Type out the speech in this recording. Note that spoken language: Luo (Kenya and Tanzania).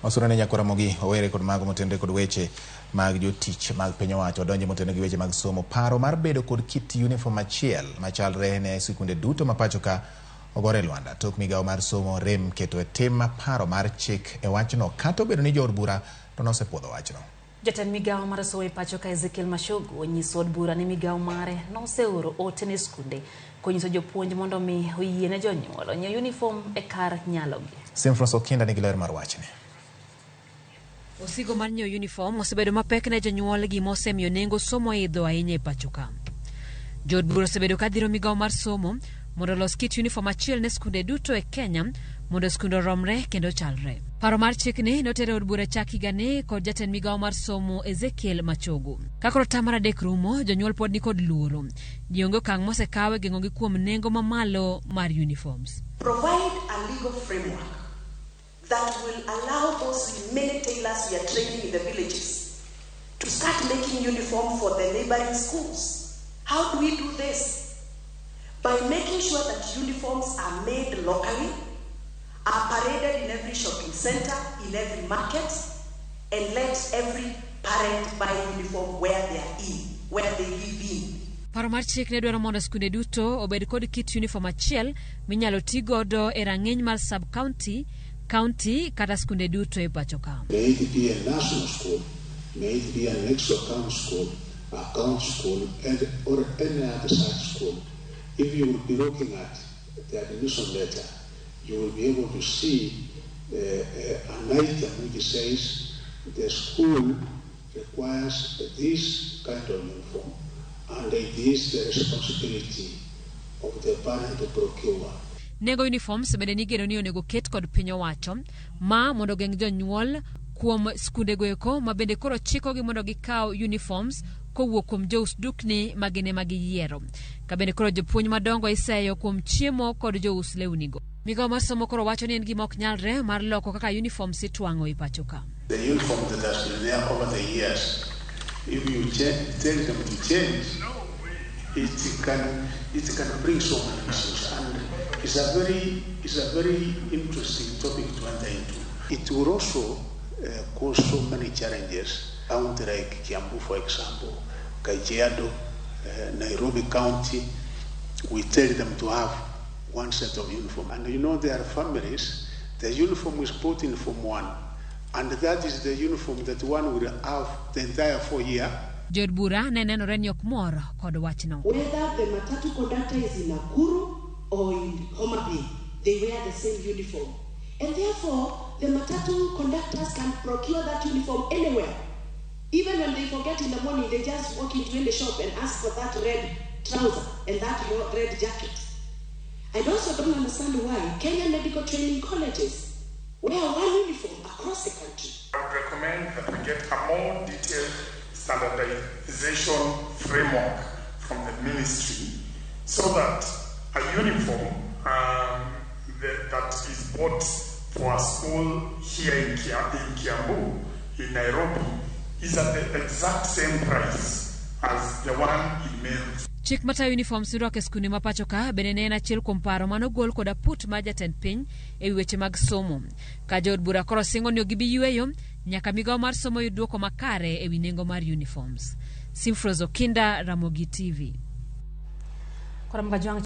Masura ne nyako Ramogi owere kod mago motenore kod weche mag jotich mag piny owacho odonje motenore gi weche mag somo. Paro mar bedo kod kit uniform achiel machalre ne sikunde duto ma pacho ka ogore e lwanda tok migawo mar somo rem keto e tim paro mar chik e wachno kata obedo ni jood bura to nosepuodho wachno. Jatend migawo mar somo e pacho ka Ezekiel Machogu onyiso od bura ni migawo mare noseoro ote ne skunde konyiso jopuonj mondo mi oyie ne jonyuol onyiew uniform e kar nyalogi. Simfros Okinda nigi ler mar wachni. Osigo mar nyiewo uniform osebedo mapek ne jonyuol gima osemiyo nengo somo idho ahinya e pacho ka. Jood bura osebedo ka dhiro migawo mar somo mondo olos kit uniform achiel ne skunde duto e Kenya mondo skunde oromre kendo chalre. Paro mar chikni noter e od bura chak higani kod jatend migawo mar somo Ezekiel Machogu. Ka koro tam mar adek rumo, jonyuol pod nikod luoro ni onge okang' mosekaw e geng'ogi kuom nengo mamalo mar uniforms. Provide a legal framework that will allow those many tailors we are training in the villages to start making uniform for the neighboring schools. How do we do this? By making sure that uniforms are made locally, are paraded in every shopping center, in every market, and let every parent buy uniform where they are in, where they live in. Paro mar chik ne dwaro mondo skunde duto obed kod kit uniform achiel minyalo ti godo e rang'iny mar sub county, county kata skunde duto e pacho ka. May it be a national school, may it be an extra town school, a county school, and, or any other such school. If you will be looking at the admission letter, you will be able to see an item which says the school requires this kind of uniform and it is the responsibility of the parent to procure. Nengo uniforms bende nigeno ni onego ket kod piny owacho ma mondo ogeng' jonyuol kuom skundego eko ma bende koro chikogi mondo gikaw uniforms kowuok kuom jous dukni ma gin ema giyiero. Ka bende koro jopuonj madongo iseyo kuom chiemo kod jous lewnigo. Migawo mar somo koro wacho ni en gima ok nyalre mar loko kaka uniforms itwang'o e pacho ka. The uniform that has been there over the years, if you tell them to change, it can bring so many issues, and it's a very interesting topic to enter into. It will also cause so many challenges. County like Kiambu, for example, Kajiado, Nairobi County, we tell them to have one set of uniform. And there are families, the uniform is put in Form 1, and that is the uniform that one will have the entire 4 year. Jood bura ne nenore ni ok mor kod wachno. Whether the matatu conductor is in Nakuru or in Homa Bay, they wear the same uniform. And therefore, the matatu conductors can procure that uniform anywhere. Even when they forget in the morning, they just walk into any shop and ask for that red trouser and that red jacket. I also don't understand why Kenya Medical Training Colleges wear one uniform across the country. I would recommend that we get a more detailed standardization framework from the ministry so that a uniform that is bought for a school here in Kiambu, in Nairobi, is at the exact same price as the one in Meru. Chik matayo uniforms mirwako e skunde ma pacho ka bende ne en achiel kuom paro manogol kod aput mar jatend piny e wi weche mag somo. Ka jood bura koro singo ni ok gibi yweyo nyaka migawo mar somo yud dwoko makare e wi nengo mar uniforms. Simfros Okinda, Ramogi TV. Koro Mgajwang'.